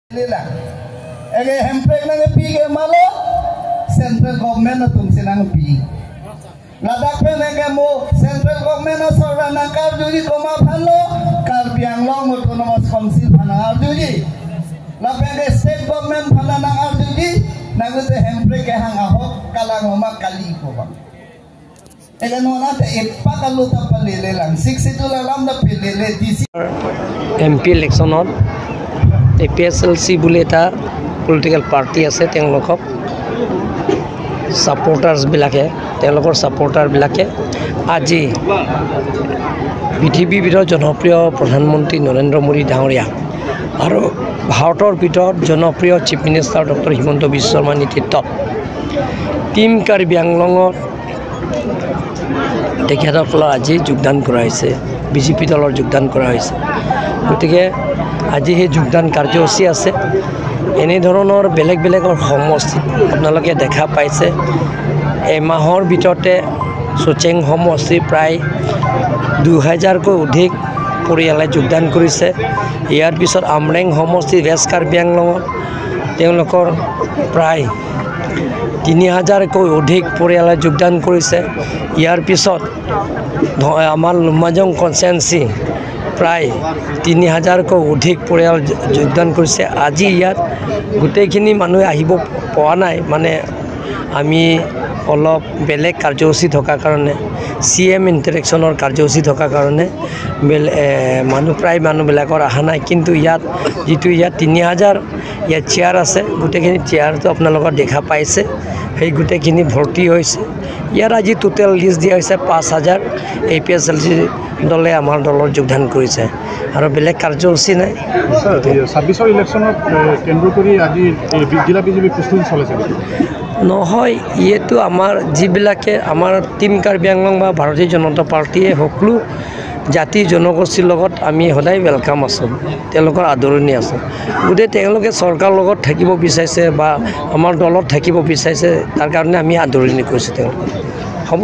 Ege hemprek nang pi ge malo central government na tumsi nang pi. Ladakh pe nang mo central government na sora nang kar juji koma phalo Karbi Anglong Autonomous Council phana ar juji. Lape ge state government phana nang ar juji nang te hemprek ke hang ahok kalang homa kali ko ba. Ege no na te eppa kalu ta palele lang 62 lalam da pelele DC MP ইলেকশ্যনত A P S L C বুলি এটা political party আছে, তেওঁলোকক ছাপৰ্টাৰ্ছবিলাকে, তেওঁলোকৰ ছাপৰ্টাৰবিলাকে আজি পৃথিৱীৰ ভিতৰত জনপ্ৰিয় প্ৰধানমন্ত্ৰী নৰেন্দ্ৰ মোদী ডাঙৰীয়া আৰু ভাৰতৰ ভিতৰত জনপ্ৰিয় chief minister doctor Himanta Biswa শৰ্মাৰ নেতৃত্বত টীম কাৰ্বি আংলঙত তেখেতসকলৰ আজি যোগদান কৰা হৈছে, বিজেপি দলৰ যোগদান কৰা হৈছে। গতিকে আজি সেই যোগদান কাৰ্যসূচী আছে। এনেধৰণৰ বেলেগ বেলেগৰ সমষ্টিত আপোনালোকে দেখা পাইছে, এমাহৰ ভিতৰতে চুচেং সমষ্টি প্ৰায় 2000কৈ অধিক পৰিয়ালে যোগদান কৰিছে। ইয়াৰ পিছত আমৰেং সমষ্টি ৱেষ্ট কাৰ্বি আংলঙত তেওঁলোকৰ প্ৰায় 3000কৈ অধিক পৰিয়ালে যোগদান কৰিছে। ইয়াৰ পিছত আমাৰ লুমাজং কনষ্টিটুৱেঞ্চি প্ৰায় 3000কৈ অধিক পৰিয়াল যোগদান কৰিছে। আজি ইয়াত গোটেইখিনি মানুহে আহিব পৰা নাই, মানে আমি অলপ বেলেগ কাৰ্যসূচী থকাৰ কাৰণে, চি এম ইণ্টাৰেকশ্যনৰ কাৰ্যসূচী থকাৰ কাৰণে মানুহ প্ৰায় মানুহবিলাকৰ অহা নাই। কিন্তু ইয়াত যিটো ইয়াত 3000 ইয়াত চেয়াৰ আছে, গোটেইখিনি চেয়াৰটো আপোনালোকৰ দেখা পাইছে, সেই গোটেইখিনি ভৰ্তি হৈছে। ইয়াত আজি টোটেল লিষ্ট দিয়া হৈছে 5000 A P S L C দলে আমাৰ দলত যোগদান কৰিছে আৰু বেলেগ কাৰ্যসূচী নাই। 26ৰ ইলেকশ্যনত কেন্দ্ৰ কৰি আজি জিলা বিজেপি প্ৰস্তুতি চলাইছে নহয়, ইয়েতো আমাৰ যিবিলাকে আমাৰ টীম কাৰ্বি আংলং বা ভাৰতীয় জনতা পাৰ্টীয়ে সকলো জাতি জনগোষ্ঠীৰ লগত আমি সদায় welcome আছোঁ, তেওঁলোকৰ আদৰণি আছোঁ। গতিকে তেওঁলোকে চৰকাৰৰ লগত থাকিব বিচাৰিছে বা আমাৰ দলত থাকিব বিচাৰিছে, তাৰ কাৰণে আমি আদৰণি কৰিছোঁ তেওঁলোকক। হ'ব।